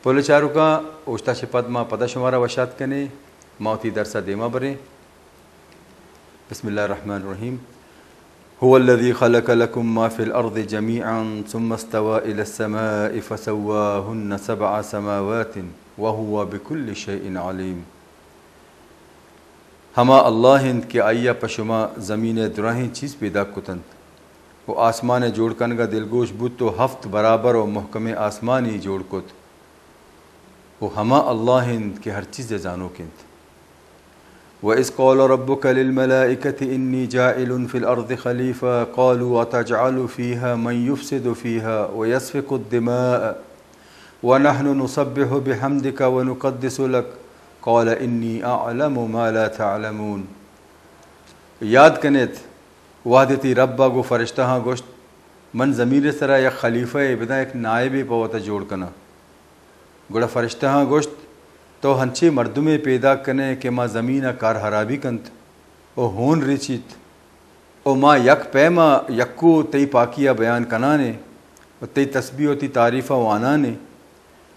پل چاروکاں، اوشتا چہ پد ما پدا شمارا وشات کنیں، ما وتی درس ءَ دیما بریں۔ بسم اللہ الرحمن الرحیم۔ هو الذي خلق لكم ما في الأرض جميعا ثم استوى إلى السماء فسواهن سبع سماوات وهو بكل شيء عليم۔ ہما اللہ انت کہ آئی ءَ پہ شما زمین ءِ دراہیں چیز پیداک کت انت و آسمان ءِ جوڑ کنگ ءَ دلگوش بوت و ہفت برابر و محکمیں آسمانی جوڑ کت۔ و ہما اللہ انت کہ ہر چیز ءِ زانوک انت۔ وَإِذْ قَالَ رَبُّكَ لِلْمَلَائِكَةِ إِنِّي جَاعِلٌ فِي الْأَرْضِ خَلِيفَةً قَالُوا أَتَجْعَلُ فِيهَا مَنْ يُفْسِدُ فِيهَا وَيَسْفِكُ الدِّمَاءَ وَنَحْنُ نُسَبِّحُ بِحَمْدِكَ وَنُقَدِّسُ لَكَ قَالَ إِنِّي أَعْلَمُ مَا لَا تَعْلَمُونَ۔ یاد کن ات، وہدے تئی رب ءَ گوں فرشتہاں گوشت، من زمین ءِ سرا یک خلیفہ یے بداں، یک نائبے پہ وت ءَ جوڑ کناں۔ گڑا فرشتہاں گوشت، تو ہنچیں مردمے پیداک کن ئے کہ ماں زمین ءَ کار ہرابی کنت و ہون ریچیت و ما یک پیم ءَ یکو تئی پاکی ءَ بیان کنان ایں و تئی تسبیح و تئی تعریف ءَ وانان ایں۔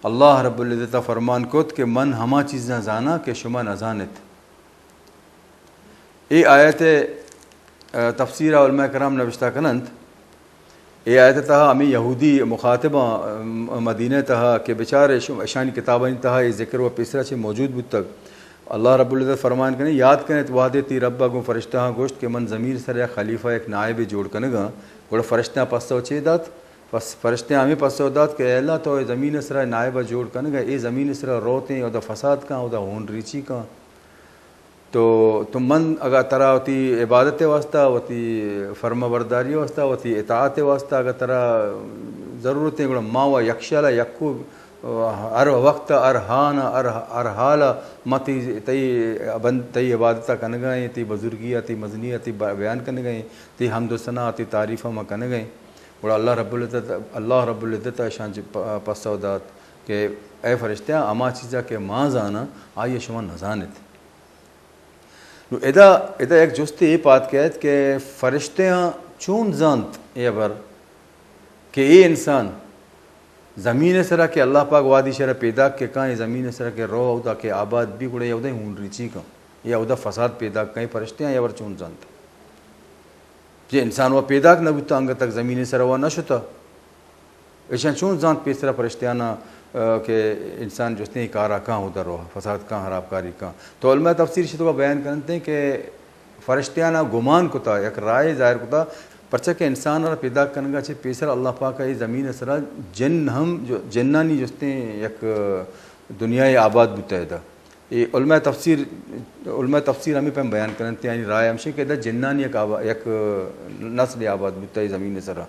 اللہ رب العزت ءَ فرمان کت کہ من ہما چیزاں زاناں کہ شما نہ زان ات۔ اے آیت ءِ، آ، تفسیر ءَ علماء کرام نبشتہ کن انت۔ اے آیت ءِ تہا ہمے یہودی مخاطباں، آ، مدینہ ءِ تہا کہ بچار اش-، اشانی کتابانی تہا اے ذکر و پیسرا چہ موجود بوتگ۔ اللہ رب العزت فرمان کنے، یاد کن ات وہدے تئی رب ءَ گوں فرشتہاں گوشت کہ من زمین ءِ سر یک خلیفہ، یک نائبے جوڑ کنگاں۔ گڑا فرشتہاں پسو چے دات؟ پس-، فرشتہاں ہمے پسو دات کہ اے اللہ، تو اے زمین ءِ سرا نائب ءَ جوڑ کنگ ءَ، اے زمین ءِ سرا روتیں، اودا فساد کن، اودا ہون ریچی کن۔ تو، تو من اگاں ترا وتی عبادت ءِ واسطہ، وتی فرما برداری ءِ واسطہ، وتی اطاعت ءِ واسطہ اگاں ترا ضرورت ایں، گڑا ما و یکشالا یکو، ہر وقت، ہر ہان، ہر، ہر حال ما تئی، تئی بند-، تئی عبادت ءَ کنگا ایں، تئی بزرگی ءَ، تئی مزنی ءَ، تئی ب-، بیان کنگا ایں، تئی حمد و ثنا، تئی تعریف ءَ ما کنگا ایں۔ گڑا اللہ رب العزت، اللہ رب العزت ءَ اشاں چہ پ-، پسو دات کہ اے فرشتیاں، ہما چیزا کہ ما زاناں، آئی ءَ شما نہ زان ات۔ نوں ادا، ادا یک جستے اے پاد کئیت کہ فرشتیاں چون زانت اے ہبر کہ اے انسان زمین ءِ سرا کہ اللہ پاک وہدی شرا پیداک کہ کاں، اے زمین ءِ سرا کہ رو اودا کہ آباد بی، گڑا اے اودا ہون ریچی کاں، اے اودا فساد پیداک کاں، اے فرشتیاں اے ہبر چون زانت؟ کہ انسان و پیداک نہ بوتا، انگت تک زمین ءِ سرا و نہ شتا۔ ایشاں چون زانت پیسرا فرشتیانا، آ، کہ انسان جستیں کارا کاں، اودا روح فساد کاں، خرابکاری کاں؟ تو علماء تفسیر شتوا بیان کننتے کہ فرشتیانا گمان کتا، یک رائے ظاہر کتا، پرچا کہ انسان را پیداک کنگا چہ پیسر اللہ پاک ءَ اے زمین ءِ سرا جن ہم جو، جنانی جستیں یک دنیائے آباد بوتا ادا۔ اے علماء تفسیر، علماء تفسیر ہمے پیم بیان کننت، یعنی رائے ہمشیں کہ ادا جنانی یک آبا-، یک نسلے آباد بوتا اے زمین ءِ سرا۔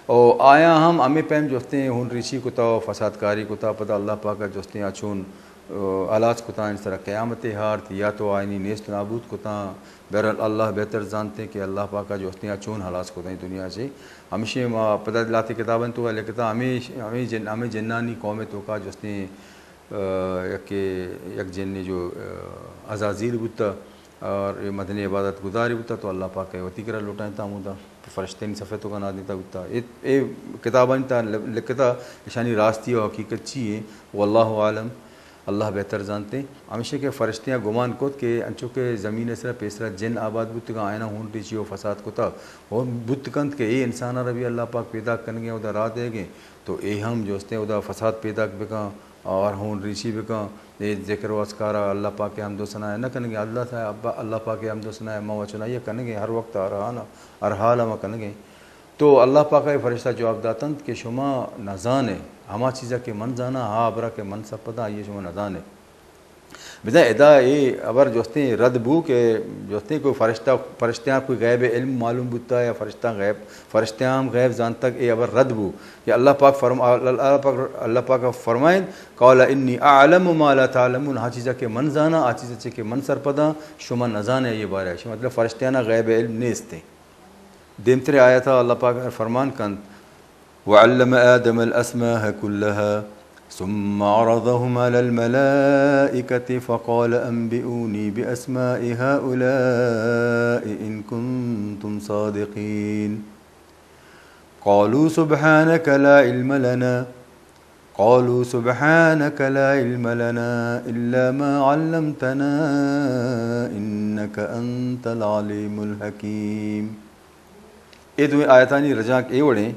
او آیاں ہم ہمے پیم جستیں ہون ریچی کتا و فساد کاری کتا، پدا اللہ پاک ءَ جستیں آ چون، آ، ہلاس کتا، آیانی سرا قیامتے ہارت یا تو آیانی نیست نابود کتا۔ بہرحال اللہ بہتر زانتے کہ اللہ پاک ءَ جستیں آ چون ہلاس کتا اے دنیا چے۔ ہمشیں ما پدا لہتے کتابانی توکا لکھتا، ہمے، ہمے جن، ہمے جنانی قوم توکا جستیں آ، یکے، یک جنے جو، آ، عزازیل بوتا اور اے مدنی عبادت گزارے بوتا، تو اللہ پاک ءَ وتی کرا لوٹائینتا ہمودا، تو فرشتیانی صفے توکا نادینتا بوتا۔ اے، اے کتابانی تہا لکھتا، اشانی راستی و حقیقت چی ایں، واللہ اعلم، اللہ بہتر زانتے۔ ہمیشہ کہ فرشتیاں گمان کت کہ انچو کہ زمین ءِ سرا پیسرا جن آباد بوتگاں، آیانا ہون ریچی و فساد کتا، و بوت کنت کہ اے انساناں را بھی اللہ پاک پیداک کنگیں، اودا راہ دئیگیں، تو اے ہم جو استیں اودا فساد پیداک بکاں، اور ہون ریچی بکاں، اے ذکر و اذکارا اللہ پاک ءِ حمد و ثنا ءَ نہ کنگیں۔ اللہ تعالیٰ، اللہ پاک ءِ حمد و ثنا ءَ ما و چنائی ءَ کنگیں، ہر وقت، ہر آن، ہر حال ءَ ما کنگیں۔ تو اللہ پاک ءَ فرشتہ جواب داتنت کہ شما نزان ئے، ہما چیزا کہ من زاناں، ہا ہبرا کہ من سرپداں، آئی ءَ شما نزان ئے۔ بزاں ادا اے ہبر جستیں رد بو کہ جستیں کوئی فرشتہ، فرشتیاں کوئی غیب علم معلوم بوتا یا فرشتہ غیب، فرشتیاں ہم غیب زانتگ، اے ہبر رد بو کہ اللہ پاک فرم-، اللہ پاک، اللہ پاک فرمائیں، قال انی اعلم ما لا تعلمون، آ چیزا کہ من زاناں، آ چیزا چہ کہ من سرپداں، شما نزان ئے اے بارے۔ شما مطلب فرشتیانا غیب علم نیستیں۔ دیمتریں آیتا اللہ پاک فرمان کنت، وعلم آدم الأسماء كلها ثم عرضهم على الملائكة فقال أنبئوني بأسماء هؤلاء إن كنتم صادقين. قالوا سبحانك لا علم لنا قالوا سبحانك لا علم لنا إلا ما علمتنا إنك أنت العليم الحكيم۔ اے دوئیں آیتانی رجانک اے وڑیں،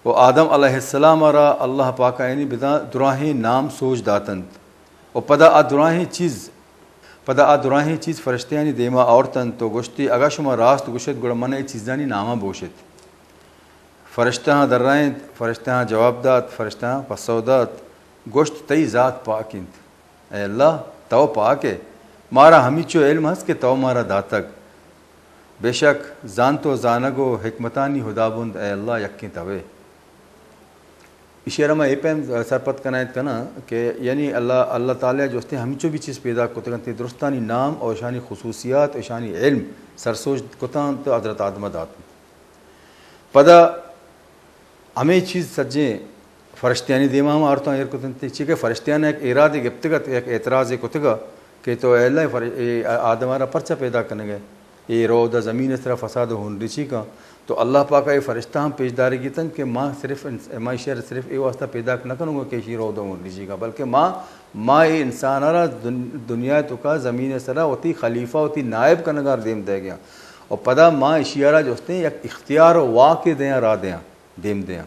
و آدم علیہ السلام ء را اللہ پاک ء یعنی بداں دراہیں نام سوج داتنت، و پدا آ دراہیں چیز، پدا آ دراہیں چیز فرشتیانی دیما آورتنت و گوشتی، اگاں شما راست گوشت، گڑا من اے چیزانی ناماں بوشت۔ فرشتہاں درائینت، فرشتہاں جواب دات، فرشتہاں پسو دات، گوشت، تئی ذات پاک انت۔ اے اللہ، تو پاک ئے، مارا ہمیچو علم ہست کہ تو مارا داتگ۔ بے شک زانت و زانگ و حکمتانی ہدابند، اے اللہ، یکیں توئے۔ ایشی ء را ما اے پیم سرپد کنائینت کناں کہ یعنی اللہ، اللہ تعالی ء جستیں ہمینچو بھی چیز پیدا کتگ انت، درستانی نام اور اشانی خصوصیات، اشانی علم سرسوج کتاں تو حضرت آدم ء دات۔ پدا ہمے چیز سجیں فرشتیانی دیما ہم آرتاں ایر کتنت، چی کہ فرشتیان یک ایرادے گپتگ ات، یک اعتراضے کتگ ات کہ تو اے اللہ فر-، اے آدم ء را پرچا پیدا کنگ ء؟ اے رود ء زمین ء سرا فساد و ہونریچی کن۔ تو اللہ پاک ء اے فرشتہ ہم پیش دارگی اتنت کہ ما صرف انس-، ما ایشی ء را صرف اے واسطہ پیداک نہ کنگ ء کہ ایشی رود ء ہونریچی کن، بلکہ ما، ما اے انسان ء را دن-، دنیا ء توکا زمین ء سرا وتی خلیفہ، وتی نائب کنگ ء دیم دئیگ ء آں۔ و پدا ما ایشی ء را جستیں یک اختیار و واکے دیاں، راہ دیاں، دیم دیاں۔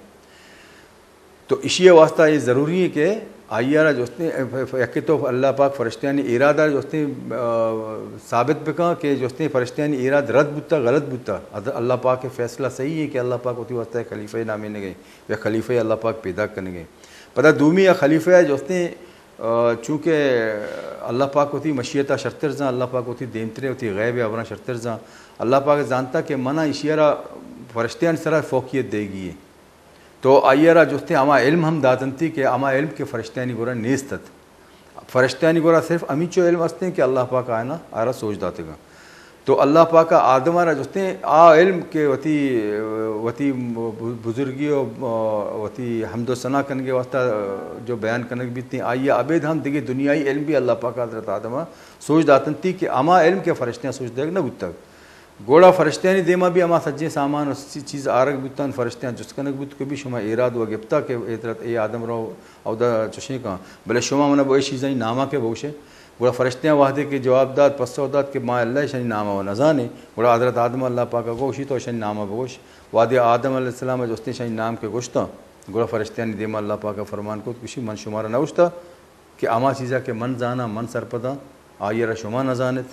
تو ایشی ء واسطہ اے ضروری ہے کہ آئی ء را جستیں، یکے تو اللہ پاک فرشتیانی ایراد ء جستیں، آ، ثابت بکن کہ جستیں فرشتیانی ایراد رد بوتا، غلط بوتا، اد-، اللہ پاک ء فیصلہ صحیح ہے کہ اللہ پاک وتی واسطہ یک خلیفہ نامینگ ء، یک خلیفہ اللہ پاک پیدا کنگ ء۔ پدا دومی ء خلیفہ ء جستیں، آ، چونکہ اللہ پاک وتی مشیت ء شرتر زان، اللہ پاک وتی دیمترے وتی غیب ء ہبراں شرتر زان، اللہ پاک زانتا کہ منا ایشی ء را فرشتیانی سرا فوقیت دیگی ہے۔ تو آئی ء را جستیں ہما علم ہم داتنتی کہ ہما علم کہ فرشتیانی گورا نیست ات۔ فرشتیانی گورا صرف ہمینچو علم استیں کہ اللہ پاک آیانا، آرا سوج داتگاں۔ تو اللہ پاک ء آدم ء را جستیں آ علم کہ وتی، وتی بزرگی و وتی حمد و ثنا کنگ ء واسطہ جو بیان کنگ بیتیں، آئی ء ابید ہم دگہ دنیائی علم بھی اللہ پاک ء حضرت آدم ء سوج داتنتی کہ ہما علم کہ فرشتیاں سوج دیگ نہ بوتگ۔ گڑا فرشتیانی دیما بھی ہما سجیں سامان و چی-، چیز آرگ بوتان، فرشتیاں جست کنگ بوت کہ بھی شما ایراد و گپتا کہ اے طرح اے آدم رو اودا چشیں کان، بلے شما منا بو اے چیزانی ناما کہ بگوشے۔ گڑا فرشتیاں وہدے کہ جواب دات، پسو دات کہ ما اللہ اشانی ناما و نزانے۔ گڑا حضرت آدم اللہ پاکا گوشی تو اشانی ناما بگوش۔ وہدے آدم علیہ السلام جستیں اشانی نام کہ گوشتاں، گڑا فرشتیانی دیما اللہ پاکا فرمان کت، گوشی من شمارا نہ گوشتا کہ ہما چیزا کہ من زاناں، من سرپداں، آئی ء را شما نہ زانت۔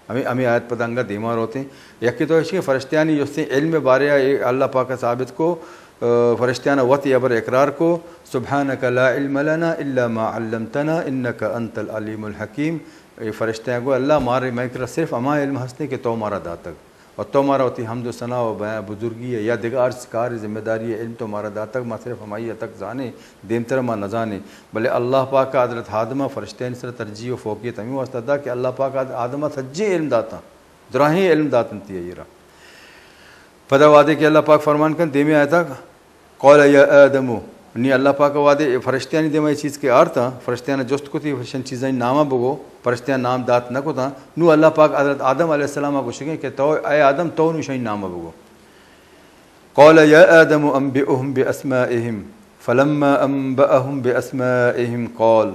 ہمے، ہمے آیت پدا انگا دیما روتیں۔ یکے تو ایشی فرشتیانی جستیں علم بارے ء اے اللہ پاک ء ثابت کو، آ، فرشتیان وت اے ہبر اقرار کو، سبحانک لا علم لنا الا ما علمتنا انک انت العلیم الحکیم۔ اے فرشتیاں گو اللہ مارے، مئے کرا صرف ہما علم ہستیں کہ تو مارا داتگ۔ و تو مارا وتی حمد و ثنا و بیان بزرگی ء یا دگہ ہر کار ذمہ داری ء علم تو مارا داتگ، ما صرف ہمائی ء تک زانیں، دیمتر ما نزانیں۔ بلے اللہ پاک ء حضرت آدم ء فرشتیانی سر ترجیح و فوقیت ہمے واسطہ دا کہ اللہ پاک ء آدم ء سجیں علم داتاں، دراہیں علم داتنتی آئی را۔ پدا وہدے کہ اللہ پاک فرمان کن دیمے آیتا، قال یا آدم، نی اللہ پاک وہدے فرشتیانی دیما اے چیز کہ آرتاں، فرشتیان جست کتی، اشان چیزانی ناما بگو، فرشتیان نام دات نہ کتاں۔ نو اللہ پاک حضرت آدم علیہ السلام گوشگیں کہ تو، اے آدم، تو نو اشانی ناما بگو۔ قال یا آدم انبئهم باسمائهم، فلما انبأهم باسمائهم قال،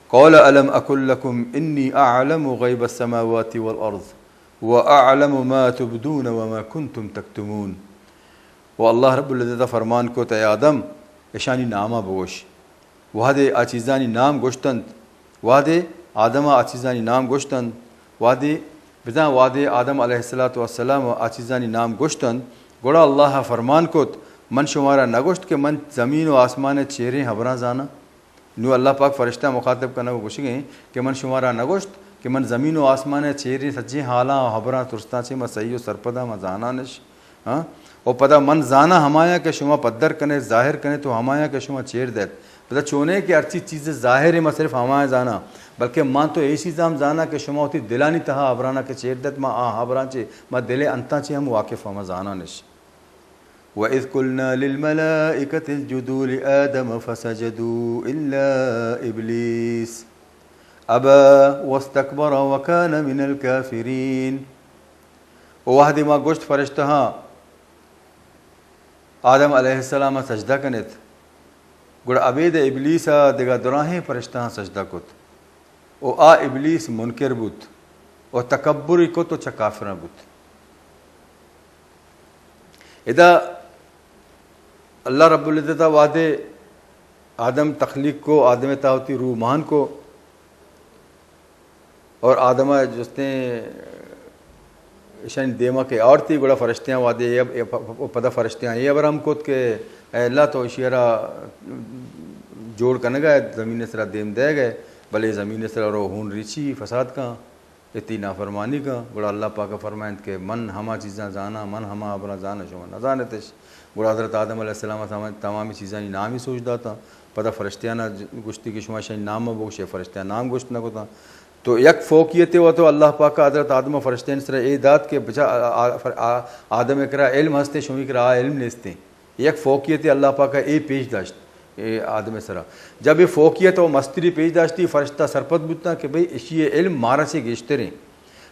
قال الم اقل لكم انی اعلم غیب السماوات والارض، واعلم ما تبدون وما کنتم تکتمون۔ و اللہ رب العزت ء فرمان کت، اے آدم، اشانی ناما بگوش۔ وہدے آ چیزانی نام گوشتنت، وہدے آدم ء آ چیزانی نام گوشتنت، وہدے، بزاں وہدے آدم علیہ الصلوۃ والسلام ء آ چیزانی نام گوشتنت، گڑا اللہ ء فرمان کت، من شمارا نہ گوشت کہ من زمین و آسمان ء چیریں ہبراں زاناں؟ نوں اللہ پاک فرشتہ مخاطب کنگ ء گوشگ ء انت کہ من شمارا نہ گوشت کہ من زمین و آسمان ء چیریں سجیں حالاں و ہبراں ترستاں چہ من سہی و سرپداں، من زانان اش؟ ہاں؟ و پدا من زاناں ہمایاں کہ شما پدر کن ات، ظاہر کن ات و ہمایاں کہ شما چیر دئیت۔ پدا چونیں کہ ہرچی چیز ظاہر ء ما صرف ہمایاں زاناں، بلکہ ما تو اے چیزاں ہم زاناں کہ شما وتی دلانی تہا ہبراناں کہ چیر دئیت، ما آ ہبراں چہ، ما دل ء انتاں چہ ہم واقف آں، ما زانان اش۔ وَإِذْ قُلْنَا لِلْمَلَائِكَةِ اسْجُدُوا لِآدَمَ فَسَجَدُوا إِلَّا إِبْلِيسَ أَبَى وَاسْتَكْبَرَ وَكَانَ مِنَ الْكَافِرِينَ۔ و وہدے ما گوشت فرشتہاں، آدم علیہ السلام ء سجدہ کن ات، گڑا ابید ابلیس ءَ دگہ دراہیں فرشتہاں سجدہ کت، و آ ابلیس منکر بوت، و تکبری کت و چہ کافراں بوت۔ ادا اللہ رب العزت ءَ وہدے آدم تخلیق کو، آدم ءِ تہا وتی روح مان کو، اور آدم ءَ جستیں ایشانی دیما کہ آورتی، گڑا فرشتیاں وہدے اے، اے پ-، پ-، پدا فرشتیاں اے ہبر ہم کت کہ اے اللہ، تو ایشی ءَ را جوڑ کنگ ءَ ئے، زمین ءِ سرا دیم دئیگ ءَ ئے، بلے زمین ءِ سرا رو ہون ریچی، فساد کن، اے تئی نافرمانی کن۔ گڑا اللہ پاک ءَ فرمائنت کہ من ہما چیزاں زاناں، من ہما ہبراں زاناں، شما نہ زانتش۔ گڑا حضرت آدم علیہ السلام ءَ تمام، تمامی چیزانی نامی سوچ داتاں۔ پدا فرشتیاں ءَ گوشتی کہ شما اشانی نام مہ بگوش، فرشتیاں نام گوشت نہ کتاں۔ تو یک فوقیتے وت اللہ پاک ءَ حضرت آدم ءَ فرشتیانی سرا اے دات کہ بچا آ، آ، آ، آدم ءِ کرا علم ہستیں، شمے کرا آ علم نیستیں۔ یک فوقیتے اللہ پاک ءَ اے پیش داشت، اے آدم ءِ سرا۔ جب اے فوقیت و مستری پیش داشتی، فرشتہ سرپد بوتاں کہ بھئی، اشی ءِ علم مارا چہ گیشتریں۔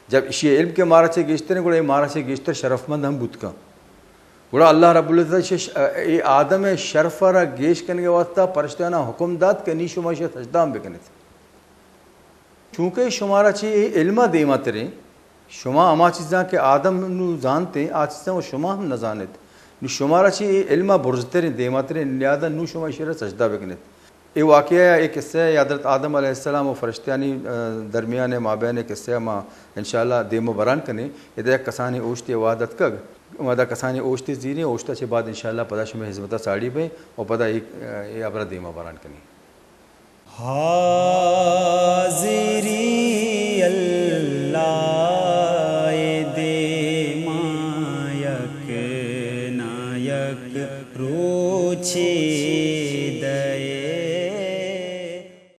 جب اشی ءِ علم کہ مارا چہ گیشتریں، گڑا اے مارا چہ گیشتر شرفمند ہم بوت کن۔ گڑا اللہ رب العزت ش-، اے آدم ءِ شرف ءَ را گیش کنگ ءِ واسطہ فرشتیانا حکم دات کہ نی شما اشی ءَ سجدہ ہم بکنیت۔ چونکہ شمارا چہ اے علم ءَ دیما تریں، شما ہما چیزاں کہ آدم نوں زانتیں، آ چیزاں و شما ہم نہ زانت۔ نوں شمارا چہ اے علم ءَ برزتریں، دیما تریں، لہذا نوں شما ایشی ءَ را سجدہ بکنیت۔ اے واقعہ یا اے قصہ یا حضرت آدم علیہ السلام و فرشتیانی، آ، درمیان ءُ مابین ءِ قصہ ءَ ما انشاءاللہ دیم ءَ بران کنیں۔ ادا یک کسانیں اوشتے وہد اتکگ، ما ادا کسانیں اوشتے زیریں، اوشت ءَ چہ بعد انشاءاللہ پدا شمئے ہزمت ءَ ساڑی بیں و پدا اے، اے ہبر ءَ دیم ءَ بران کنیں۔ حاضری اللہ ءِ دیما یک نہ یک روچے دئے۔